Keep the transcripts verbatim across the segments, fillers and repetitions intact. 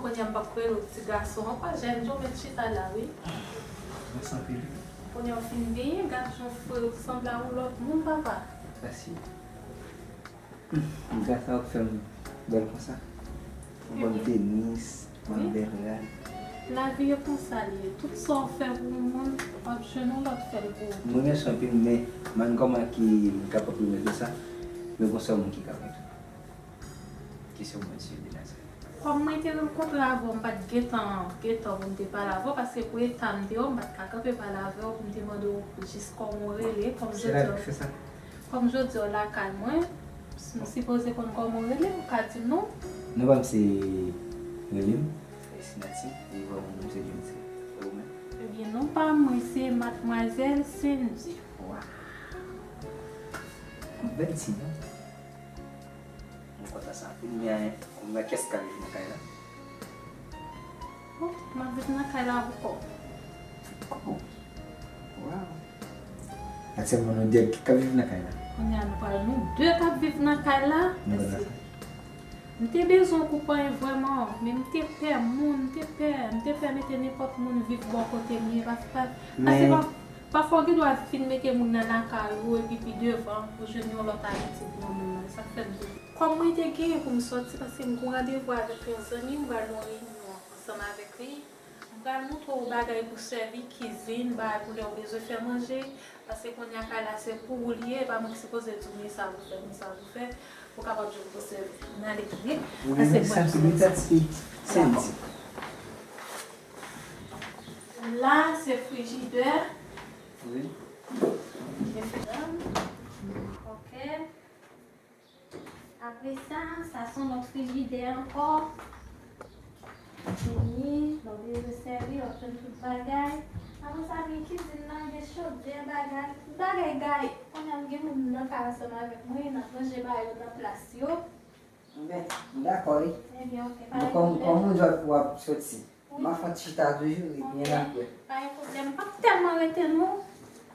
Kounye a m p ap rele w ti gason ankò, jèn jan w mèt chita la, wi. Mèsi anpil. Kounye a w fin benyen, gad jan w fre, w sanble a yon lòt moun, papa. Mèsi. Gras a ou k fè m bèl konsa. Ou ban m tenis, ban m bèl rad. Lavi e konsa l ye. Tout sa w fè pou yon moun, w ap jwenn yon lòt fè l pou ou. Mwen renmen sa anpil, men m pa konn kòman ki m kapab remèt ou sa, men gon sèl moun ki ka remèt ou. Ki se Bondye de Nazarèt. Kòm mwen te rankontre avè w, m pa t gentan, gentan pou m te pale avè w, paske pou eta m te yo, m pa t ka kanpe pale avè w pou m te mande w jis kòman w rele, kòm jodi a. Se la k fè sa. Kòm jodi a w lakay mwen, m sipoze konn kòman w rele, ou ka di m non? Non pa m se William, e Sinati, e vrè non m se Johnson. E ou menm? Ebyen, non pa m, mwen se Madmwazèl Sendy. Waw! Bèl ti non. Mwen kontan sa anpil, men kòman kiyès k ap viv nan kay la? Bon, m ap viv nan kay la avèk ou. Kòman? Waw! Aktyèlman, nou de k ap viv nan kay la. Kounye a, nou pral nou de k ap viv nan kay la. Nou kontan sa. M te bezwen w konpayi vrèman, men m te pè moun, m te pè, m te pè mete nenpòt moun viv bò kote m ye, pa, pa, paske pa, pafwa w gen dwa fin mete moun nan lakay ou, epi pi devan, ou jwenn yon lòt abitid nan moun nan. Sa k fè m di w. Kòm mwen te genyen pou m sòti, paske m gen yon randevou avèk yon zanmi m, m pral nan yon reyinyon ansanm avèk li. M pral montre w bagay pou sèvi, kizin, bagay pou lè w bezwen fè manje, paske kounye a kay la se pou ou li ye, e pa mwen ki sipoze di w men sa pou fè, men sa pou fè, ou kapab jwenn pou sèvi. N ale, tande. Pase mwen sa. Dakò. La, se frijidè. Wi. Frijidè. Ok. Apre sa, sa se yon lòt frijidè ankò. Fini, lè w bezwen sèvi, w ap jwenn tout bagay. Apre sa, gen kizin nan, gen chodyè, bagay, tout bagay gaye. Kounye a, m gen moun nan kay ansanm avèk mwen, n ap ranje bagay yo nan plas yo. Enben, m dakò, wi. Enben, ok, pa gen pwoblèm. Men kòm, kòm ou di w ap sòti, m ap fè ti chita toujou, wi, byen apre. Pa gen pwoblèm. M p ap tèlman rete, non.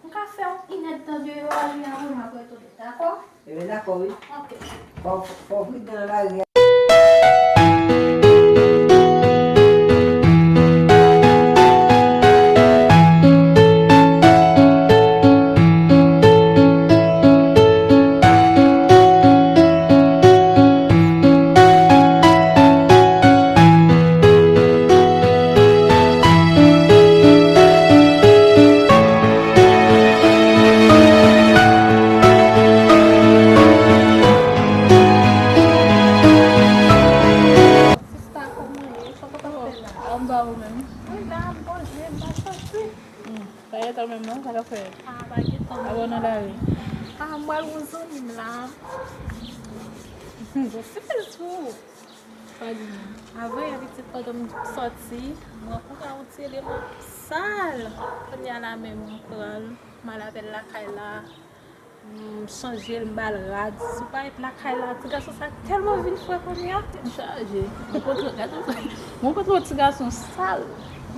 M ka fè yon inèdtan deyò a, wi, apre m ap retounen, dakò? Enben, dakò, wi. Ok. Fò, fò w pridan nan lari a. Sista, kòman w ye? Sa w t ap fè la? Anba ou menm? Wi, la, m poze, m pa sòti. Hmm. Pa gentan menm non, sa k ap fèt? Ah, pa gentan menm. Avè w nan lari. Ah, m pral wè yon zanmi m la. Hmm, bon, sipriz pou ou. Pa di non. Avanyè pitit, pandan m sòti, m rankontre yon ti eleman sal. Kounye a la menm, m pran l, m al avè l lakay la. M chanje l, m ba l rad. Si w pa ret lakay la, ti gason sa tèlman vin fre kounye a. Tèt chaje. Mwen kontre, gade, mwen kontre yon ti gason sal.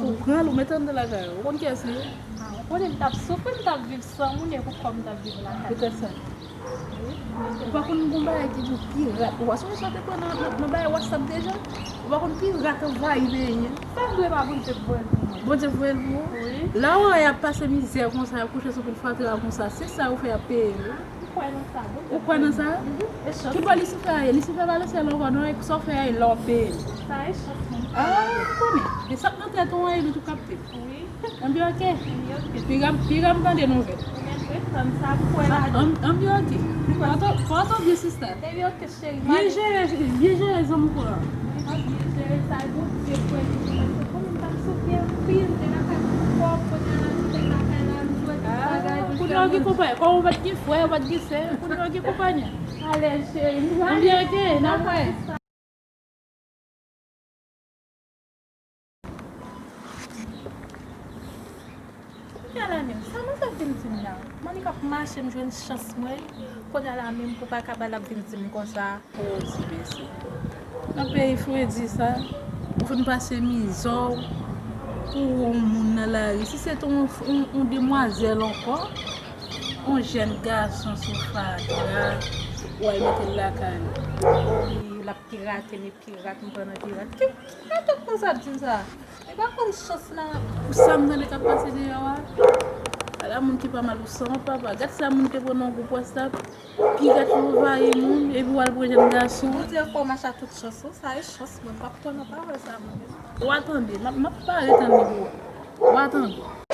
Ou pran l, ou mete anndan lakay ou. Ou konn kiyès li ye? Ah, ou konnen m t ap soufri, m t ap viv san moun, e pou kò m t ap viv lakay. Poutèt sa. Wi. Ou pa konn gon bagay ki di w pirat. Ou pa sonje sa w te pran nan, nan, nan bagay WhatsApp deja? Ou pa konn pirat anvayi peyi a? Sa m dwe pa Bondye k voye l pou mwen. Bondye voye l pou ou? Wi. La w wè y ap pase mizè konsa, y ap kouche sou kout fatra konsa, se sa yo fè y ap peye yo. Ou kwè nan sa, wi. Ou kwè nan sa? Mhm. E chans. Ki bò Lisifè a ye? Lisifè pa nan syèl ankò non, e sa w fè a ye la w ap peye. Sa e chans mwen. Ah, m konnen. E sa k nan tèt ou an, e nou tou kapte. Wi. Anbyen oke. Anbyen oke. Piga, piga m tande nouvèl. Ebyen, ret tann sa pou wè ladan. An, anbyen oke. Fò w to-, fò w tonbe sista. Ebyen oke, cheri. Byen jere, byen jere zanmi w an. Wi, m ap byen jere sa, Bondye kwè li, paske konnen m t ap soufri anpil, m te lakay pou kòb, kounye a la, m te lakay la, m jwenn bagay pou fè manje. Kounye a w gen konpayi, kòm ou pa t gen frè, ou pa t gen sè, kounye a w gen konpayi. Alèz, cheri. Anbyen oke, n ap wè. Kounye a la menm, sa manzè vin di m la? Manmi k ap mache, m jwenn chans mwen. Kounye a la menm, pou pa kaba l ap vin di m konsa. Poze mesye. Nan peyi fredi sa, ou fin pase mizè w pou yon moun nan lari. Si se te yon, yon, yon demwazèl ankò, yon jèn gason sou fatra, Ou al mete l lakay li. Wi, l ap pirate, men pirat, m pran nan pirat. Ki pirat konsa ap di m sa? E pa konn chans la. Pou sa m tande k ap pase deyò a. Ala moun ki pa mal pou san papa. Gad sa moun te pran nan gwoup WhatsApp. Pirat anvayi moun, epi w al pran jèn gason. Bondye fè w mache a tout chans, wi. Sa e chans, mwen m p ap pran nan pawòl sa, mwen. W a tande, m ap, m ap pare tann li pou ou. W a tande.